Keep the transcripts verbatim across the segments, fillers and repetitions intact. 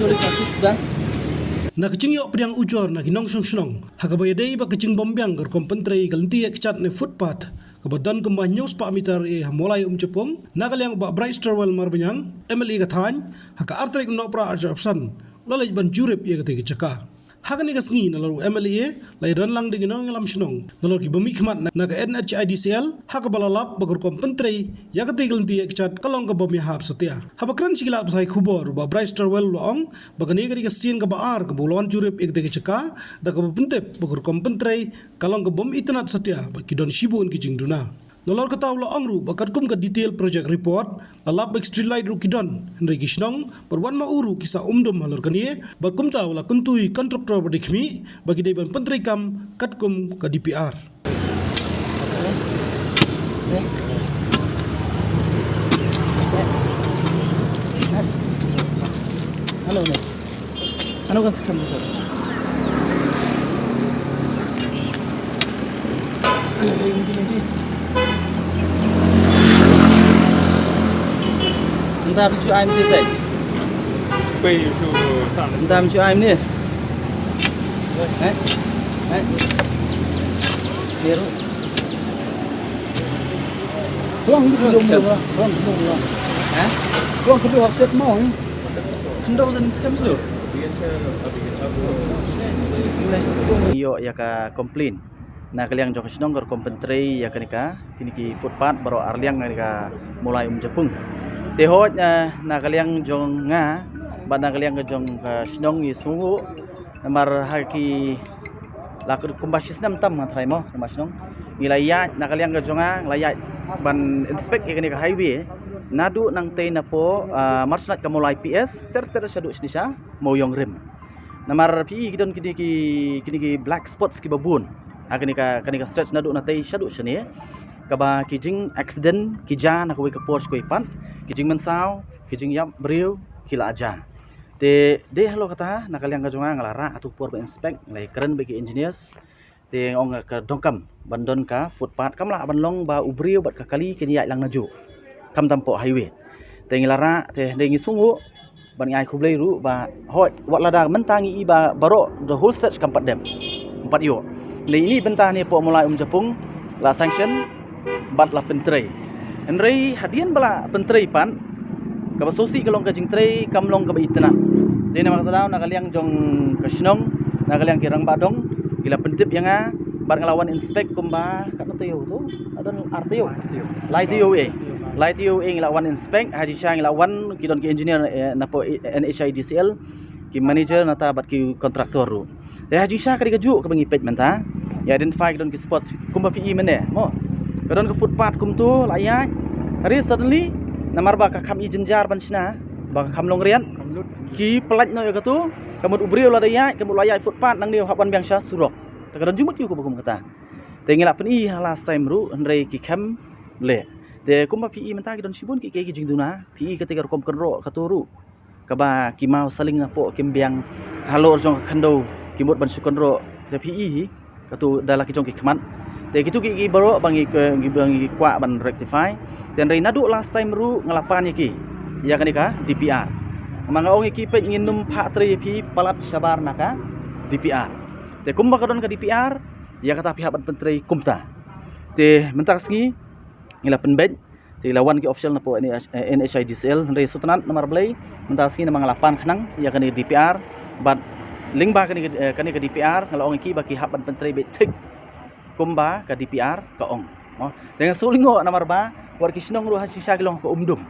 Na ka jingïoh pdiang ujor na ki nongshong shnong ha kaba ïadei bad ka jingbymbiang ka rukom pyntrei ka lynti ïaid kjat ne footpath kaba don kumba hynñiew spah mitar ïa ha Mawlai Umjapung, na ka liang u Bah Brightstarwell Marbaniang, M L A ka thaiñ, ha ka ar tarik u Nohprah arhajar arphew san u la leit ban jurip ïa katei ka jaka. Ha kane ka sngi nalor u M L A la ïadon lang da ki nongïalam shnong nalor ki bym mihkhmat na, na ka N H I D C L ha kaba la lap ba ka rukom pyntrei ïa katei ka lynti ïaid kjat ka long ka bym ïahap satia. Haba kren sha ki lad pathai khubor u Bah Brightstarwell u la ong ba kane ka dei ka sien kaba ar kaba u la wan jurip ïa katei ka jaka da kaba pyntip ba ka rukom pyntrei ka long ka bym itynnad satia bad ki don shibun ki jingduna. Nalor kata u la ong ruh ba katkum ka detail project report la lap ba ki street light ruh ki don, hynrei ki shnong bad wat ma u ruh ki sah umdum halor kane, bad kumta u la kyntu ïa ki contractor ba dei khmih ba ki dei ban pyntreikam katkum ka D P R. Ano kan skhem tu? Ynda phi shu ai mynta. Phi shu tan. Ynda phi shu ai mynta. Eh? Eh? Ni ruh. Tuang di jom dia, tuang di jom dia. Eh? Tuang kedua set mau ni. Khyndew dang skhem shuh. Ïoh ïa ka complain na ka liang jong ka shnong ka rukom pyntrei ïa kane ka, kine ki footpath baroh arliang kane ka Mawlai Umjapung. Te hooid, eh, na ka liang jong nga bad na ka liang ka jong ka shnong ngi sngewnguh namar ha ki la kumba shi snem tam nga tharai mo, kumba shnong ngi la ïaid na ka liang ka jong nga, la ïaid ban inspect ïa kane ka highway naduh nangtei napoh, ah, Marshlight ka Mawlai P S ter ter shaduh shane sha Mawiong Rim. Namar phi i ki don kine ki, kine ki black spots kiba bun ha kane ka, kane ka stretch naduh natei shaduh shane, kaba ki jing accident ki jia na kawei ka por sha kawei pat, ki jingmynsaw, ki jingïap briew ki la jia. Te dei halor kata na ka liang ka jong nga nga la rah ha tu ka por ba inspect, nga la kren bad ki engineers. Te nga ong ka donkam ban don ka footpath, kam lah ban long ba u briew bad ka kali kin ïaid lang najuh, khamtam poh highway. Te ngi la rah, te dei ngi sngewnguh ban ngi ai khublei ruh ba hooid wat lada mynta ngi i ba baroh the whole stretch kam pat dem, kam pat ïoh. Lei ine i bynta ne poh Mawlai Umjapung la sanction bad la pyntrei. Hynrei hadien ba la pyntrei pat, kaba sngewsih ka long ka jingtrei kam long kaba itynnad. Te namar kata daw na ka liang jong ka shnong, na ka liang ki rangbah dong ki la pyntip ïa nga bad nga la wan inspect kumba katno taïew tu? Don ar taïew. Lai taïew eh. Lai taïew eh ngi la wan inspect, ha jingshisha ngi la wan ki don ki engineer, eh, napoh N H I D C L, ki manager nata bad ki contractor ruh. Te ha jingshisha ka dei kajuh kaba ngi peit mynta. Ïa identify ka don ki spots kumba phi i mynne mo. Ka don ka footpath kumto la ïaid. Hynrei suddenly namar ba ka kham i jynjar ban shna, ba ka kham long riat, ki pynlait noh ïa kato. Ka mut u briew lada ïaid, ka mut la ïaid footpath, nangne u hap ban biang sha surok. Te ka don jingmut ïa u kaba kum kata. Te ngi la pyni ha last time ruh hynrei ki khlem leh. Te kumba phi i mynta ki don shibun ki, ki, ki jingduna, phi i kata ka rukom kynroh kato ruh. Kaba ki maw saling napoh kim biang halor jong ka khyndew ki mut ban shu kynroh. Te phi i hi kato da la ki jong ki khmat. Te kitu ki, ki baroh ba ngi, ki, ba ngi kwah ban rectify. Te hynrei naduh last time ruh nga la pan ïa ki ïa kane ka D P R. Ma nga ong ïa ki peit ngin nym phah trei ïa phi palat shabar na ka D P R. Te kumba ka don ka D P R ïa kata phi hap ban pyntrei kumta. Te mynta ka sngi ngi la pynbeit. Te la wan ki official napoh N H, eh, N H I D C L, hynrei sngewtynnad namar balei mynta sngi namar nga la pan khnang ïa kane D P R, bad lyngba kane, eh, kane ka D P R nga la ong ïa ki ba ki hap ban pyntrei beit thik kumba ka D P R ka ong. Mo, te nga sngewlyngngoh namar ba wat ki shnong ruh ha shisha ki long ka umdum.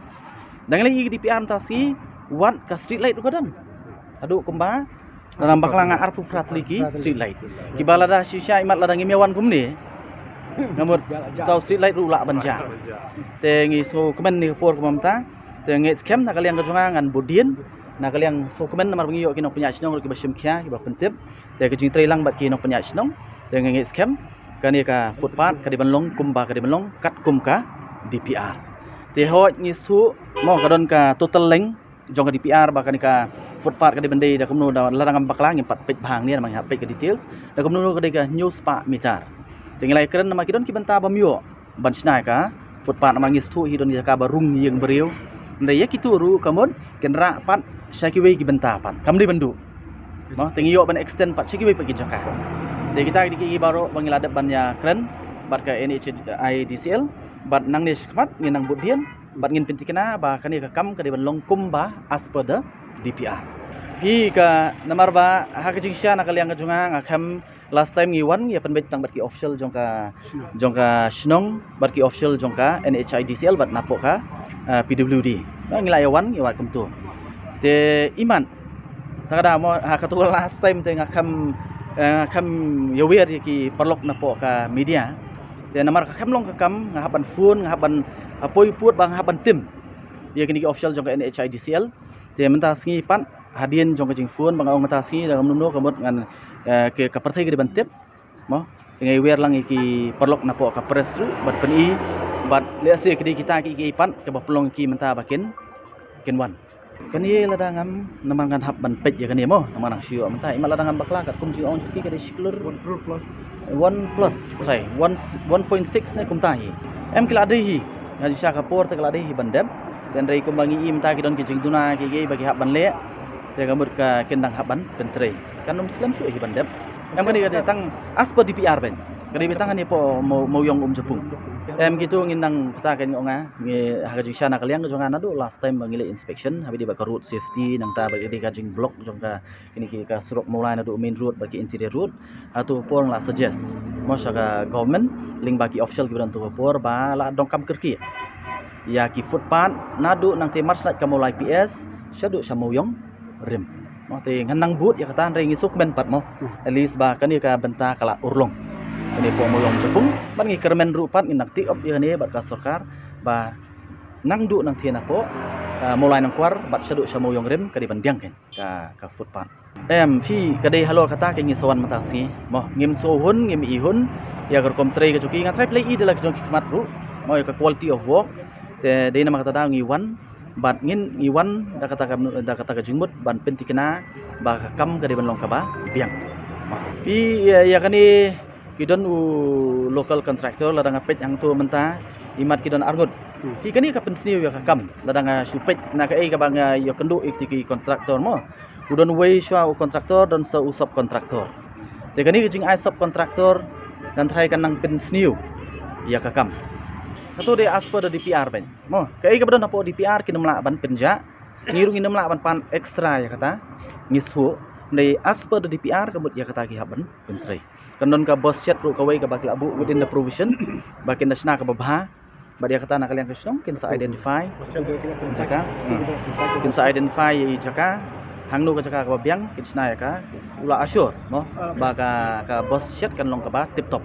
Dang lei ïa ka D P R mynta sngi wat ka street light ruh ka don. Haduh kumba Rangbah Bakla nga arphew phra tylli ki street light. Kiba lada shisha imat lada ngim ïa wan kumne, nga mut tau street light ruh lah ban jia. Te ngi sngewkmen ne ka por kumta. Te ngi skhem na ka liang ka jong nga ngan bud dien. Na ka liang sngewkmen namar ba ngi ïoh ki nongpynïaid shnong ruh kiba shim khia kiba pyntip. Te ka jingtrei lang bad ki nongpynïaid shnong. Te ngi skhem kane ka footpath ka dei ban long kumba ka dei ban long katkum ka D P R. Te hooid ngi shu mo ka don ka total length jong ka D P R ba kane ka footpath ka dei ban dei da kumno, da lada ngam bakla ngim pat peit bha hangne, namar ngi hap peit ka details. Da kumno ka dei ka hynñiew spah meter. Te ngi la ïakren namar ki don ki bynta bym ïoh ban shna ïa ka footpath namar ngi sngewthuh hi don ki jaka ba rung ïing briew. Hynrei ïa kitu ruh ka mut kin rah pat sha kiwei ki bynta pat, kam dei ban duh. Mo, te ngi ïoh ban extend pat sha kiwei pat ki jaka. Te kita ki dei ki baroh ba ngi la dep ban ïakren bad ka N H I D C L, bad nangne shakhmat ngin nang bud dien bad ngin pynthikna ba kane ka kam ka dei ban long kumba as per the D P R. Hi ka, namar ba ha ka jingshisha na ka liang ka jong nga, nga khlem, last time ngi wan ngi ïa pynbeit tang bad ki official jong ka, jong ka shnong, bad ki official jong ka N H I D C L bad napoh ka, ah, P W D. Ngi la ïa wan ngi wan kumtu. Te imat, ta ka da mo, ha katu last time te nga khlem, eh, nga khlem ïa wer ïa ki paralok napoh ka media. Te namar ka khlem long ka kam, nga hap ban phone, nga hap ban, ah, poi pud ba nga hap ban tim ïa kine ki official jong ka N H I D C L. Te mynta sngi pat, hadien jong ka jingphone ba nga ong mynta sngi da ka mnuno ka mut ngan, eh, ke ka pyrthei ka dei ban tip. Mo, te nga ïa wer lang ïa ki paralok napoh ka press ruh bad pyni, bad lehse ka dei kita ki, ki pat kaba pynlong ki mynta ba kin, kin wan. Kane lada ngam, namar ngan hap ban peit ïa kane mo, namar nang shu ïoh mynta, imat lada ngam bakla katkum jingong jong ki ka dei shi klur. One plus. One plus, trai. One, one point six ne kumta hi. Em ki la dei hi. Nga jingshisha ka por te ki la dei hi ban dep. Hynrei kumba ngi i mynta ki don ki jingduna ki, ki ba ki hap ban leh. Te ka mut ka kin dang hap ban pyntrei. Kan ym slem shuh hi ban dep. Em kane ka dei tang as per D P R beit. Ka dei beit tang kane hapoh Maw-, Mawïong Umjapung. Em kitu ngin nang kata ka jingong nga. Ngi ha ka jingshisha na ka liang ka jong nga naduh last time ba ngi leh inspection. Haba ïadei bad ka road safety nangta ba ïadei ka jingblock jong ka kine ki ka surok Mawlai naduh main road bad ki interior road. Hato por nga la suggest mo sha ka government lyngba ki official kiba don hato ka por ba la donkam kyrkieh ïa ki footpath naduh nangtei marshlight ka Mawlai P S shaduh sha Mawïong rim. Mo, te ngan nang bud ïa kata hynrei ngi sngewkmen pat mo. Hmm. At least ba kane ka bynta ka la urlong. Kane hapoh Mawïong Umjapung bad ngi kyrmen ruh pat ngin nang take up ïa kane bad ka sorkar ba nang duh nangtei napoh, ah, Mawlai Nongkwar bad shaduh sha Mawïong rim ka dei ban biang kein ka, ka footpath. Em, phi, ka dei halor kata ka ngi sa wan mynta sngi. Mo, ngim sngewhun, ngim ihun ïa ka rukom trei ka jong ki, nga trai phi la i da la ka jong ki khmat ruh. Mo, ïa ka quality of work. Te dei namar kata da ngi wan bad ngin, ngi wan da kata ka, da kata ka jingmut ban pynthikna ba ka kam ka dei ban long kaba biang. Mo. Phi, ïa, ïa kane ki don u local contractor lada nga peit hangto mynta, imat ki don arngut. Hmm. Phi, kane ka pynsniew ïa ka kam lada nga shu peit na kaei kaba nga ïakynduh ïa kiti ki contractor mo. U don uwei shuwa u contractor, don sa u subcontractor. Te kane ka jingai subcontractor kan trai kan nang pynsniew ïa ka kam. Kato dei as per the D P R beit. Mo, kaei kaba don hapoh D P R kin ym lah ban pynjah. Ngi ruh ngin ym lah ban pan extra ïa kata. Ngi shu dei as per the D P R ka mut ïa kata ki hap ban pyntrei. Kan don ka boss shed ruh kawei kaba ki la buh within the provision ba kin da shna kaba bha. Bad ïa kata na ka liang ka shnong kin sa identify jaka. Hmm. Kin sa identify ïa i jaka. Hangno ka jaka kaba biang kin shna ïa ka. U la assure mo ba ka, ka boss shed kan long kaba tip top.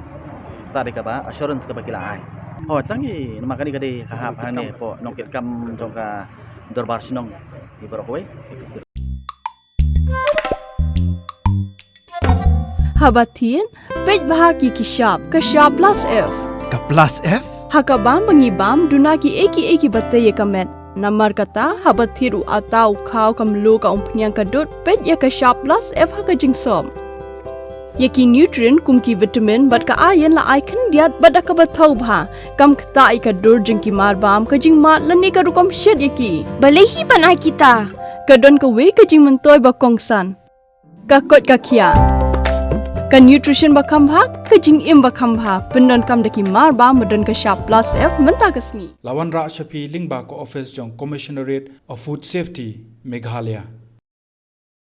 Kata dei kaba assurance kaba ki la ai. Ho, tang i namar kane ka dei ka hap hangne hapoh nongkitkam jong ka dorbar shnong. Ki baroh kawei. Haba thied, peit bha ki, ki shap, ka shap plus F. Ka plus F? Ha ka bam ba ngi bam, duna kiei kiei kiba tei ïa ka met. Namar kata, haba thied u atta, u khaw, ka mluh, ka umphniang, ka dud, peit ïa ka shap plus F ha ka jingsop. Ïa ki nutrient kum ki vitamin bad ka iron la ai khyndiat bad da kaba thaw bha. Kam ktah ïa ka dur jong ki marbam, ka jingmad lane ka rukom shet ïa ki. Balei hi ban ai kita? Ka don kawei ka jingmyntoi ba kongsan. Ka koit ka khiah. Ka nutrition ba kham bha, ka jingim ba kham bha. Pyndonkam da ki marbam ba don ka shap plus F mynta ka sngi. La wanrah sha phi lyngba ka office jong Commissionerate of Food Safety, Meghalaya.